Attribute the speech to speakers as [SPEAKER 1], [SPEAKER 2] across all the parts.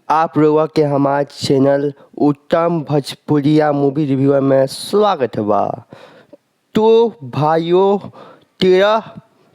[SPEAKER 1] आप लोगवा के हमार चैनल उत्तम भोजपुरिया मूवी रिव्यूअर में स्वागत बा। तो भाइयों, 13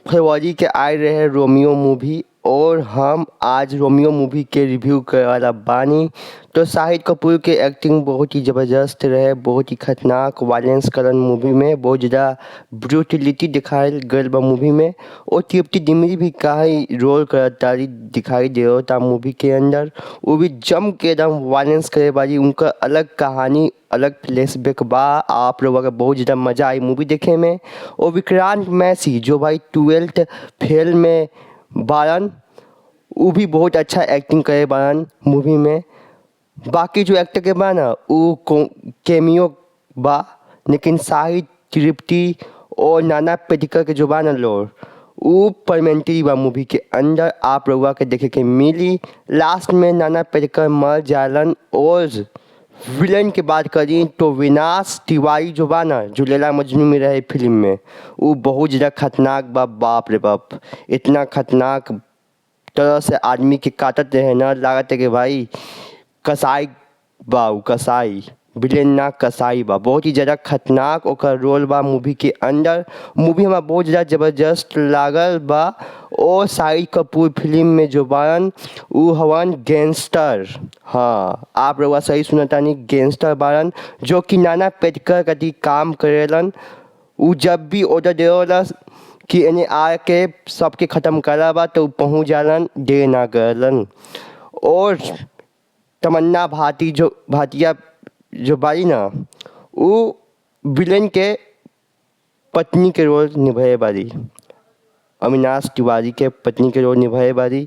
[SPEAKER 1] फरवरी के आए रहे रोमियो मूवी और हम आज रोमियो मूवी के रिव्यू करे वाला बानी। तो शाहिद कपूर के एक्टिंग बहुत ही ज़बरदस्त रहे, बहुत ही खतरनाक वायलेंस करन मूवी में, बहुत ज़्यादा ब्रूटलिटी दिखाइल गइल बा मूवी में। और तृप्ति डिमरी भी काहे रोल करत तारी दिखाई देवता मूवी के अंदर, वो भी जम के एकदम वायलेंस करे बारी। उनका अलग कहानी, अलग फ्लैशबैक बा। आप लोगों का बहुत ज़्यादा मजा आई मूवी देखे में। और विक्रांत मैसी जो भाई 12th fail में बारन, वो भी बहुत अच्छा एक्टिंग करे बारन मूवी में। बाकी जो एक्टर के बा ना, वो कैमियो बा, लेकिन शाहिद, तृप्ति और नाना पाटेकर के जो बा ना रोल, वो परमानेंटली बा मूवी के अंदर, आप लोगवा के देखे के मिली। लास्ट में नाना पाटेकर मर जालन। और विलन के बात करी तो विनाश तिवारी जो बा ना, जो लैला मजनू में रहे फिल्म में, वो बहुत ज़्यादा खतरनाक बा। बाप रे बाप, इतना खतरनाक तरह से आदमी के काटत रहे ना, लागत है कि भाई कसाई बा उ, कसाई विलेन ना, कसाई बा। बहुत ही ज़्यादा खतरनाक ओकर रोल बा मूवी के अंदर। मूवी हमरा बहुत ज़्यादा ज़बरदस्त लागल बा। और शाहिद कपूर फिल्म में जो बारन, उ हवन गैंगस्टर। हाँ, आप लोग सही सुनतानी, गैंगस्टर बारन, जो कि नाना पाटेकर कदी काम करेलन। उ जब भी ऑर्डर देवला कि एने आके सबके ख़त्म करा बा, तो उ पहुँच जालन, देर ना करलन। और तमन्ना भाटी जो भाटिया जो बारी ना, उ विलेन के पत्नी के रोल निभाए बारी, अविनाश तिवारी के पत्नी के रोल निभाए बारी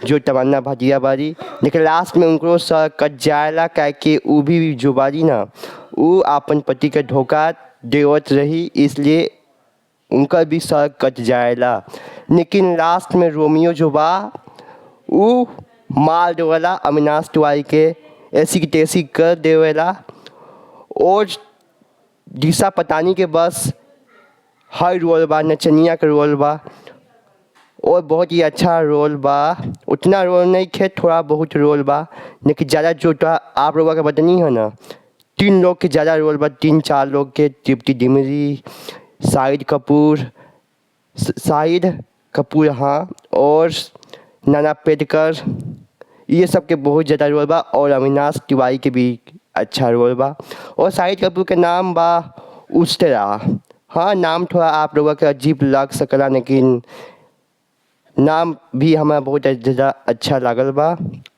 [SPEAKER 1] जो तमन्ना भाटिया बारी। लेकिन लास्ट में उनको सर कट जाएला, काहे कि उ भी जो बारी ना, उ आपन पति के धोखा देवत रही, इसलिए उनका भी सर कट जाएला। लेकिन लास्ट में रोमियो जो बा, उ मार देवेला अविनाश तिवारी के, ऐसी की तैसी कर देवेला। और दिशा पतानी के बस हर रोल बा, नचनिया के रोल बा और बहुत ही अच्छा रोल बा। उतना रोल नहीं खे, थोड़ा बहुत रोल बा, लेकिन ज़्यादा जो तो आप लोगों के बतनी है ना, तीन लोग के ज़्यादा रोल बा, तीन चार लोग के। तृप्ति डिमरी, शाहिद कपूर, शाहिद कपूर, हाँ, और नाना पाटेकर, ये सब के बहुत ज़्यादा रोल बा। और अविनाश तिवारी के भी अच्छा रोल बा। और शाहिद कपूर के नाम बा उस्तरा। हाँ, नाम थोड़ा आप लोगों के अजीब लग सकला, लेकिन नाम भी हमारा बहुत ज़्यादा अच्छा लागल बा।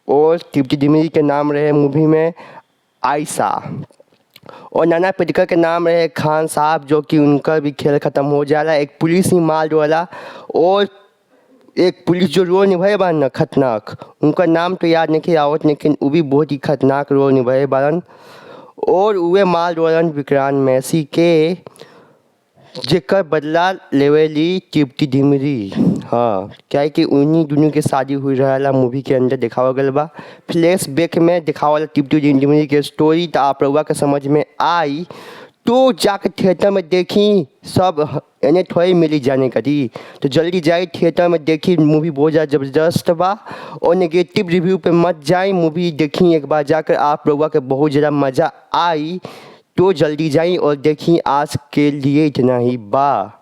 [SPEAKER 1] और तृप्ति डिमरी के नाम रहे मूवी में आयशा। और नाना पाटेकर के नाम रहे खान साहब, जो कि उनका भी खेल ख़त्म हो जाला, एक पुलिस ही मार वाला। और एक पुलिस जो रोल निभाए बारन ना खतरनाक, उनका नाम तो याद नहीं आवत, लेकिन वो भी बहुत ही खतरनाक रोल निभाए बारन। और उहे मार वालन विक्रांत मैसी के, जेकर बदला लेवेली तृप्ति डिमरी। हाँ, क्या है कि उन्हीं दोनों के शादी हुई रहेला, मूवी के अंदर दिखावल गइल बा। फ्लैश बैक में दिखावल तृप्ति डिमरी के स्टोरी, तो आप लोगवा के समझ में आई तो जाके थिएटर में देखी। सब एने थोड़ी मिली जाने कदी, तो जल्दी जाई, थिएटर में देखी। मूवी बहुत ज़्यादा ज़बरदस्त बा। और नेगेटिव रिव्यू पे मत जाई, मूवी देखी एक बार जाकर, आप लोगवा के बहुत ज़्यादा मज़ा आई। तो जल्दी जाई और देखी। आज के लिए इतना ही बा।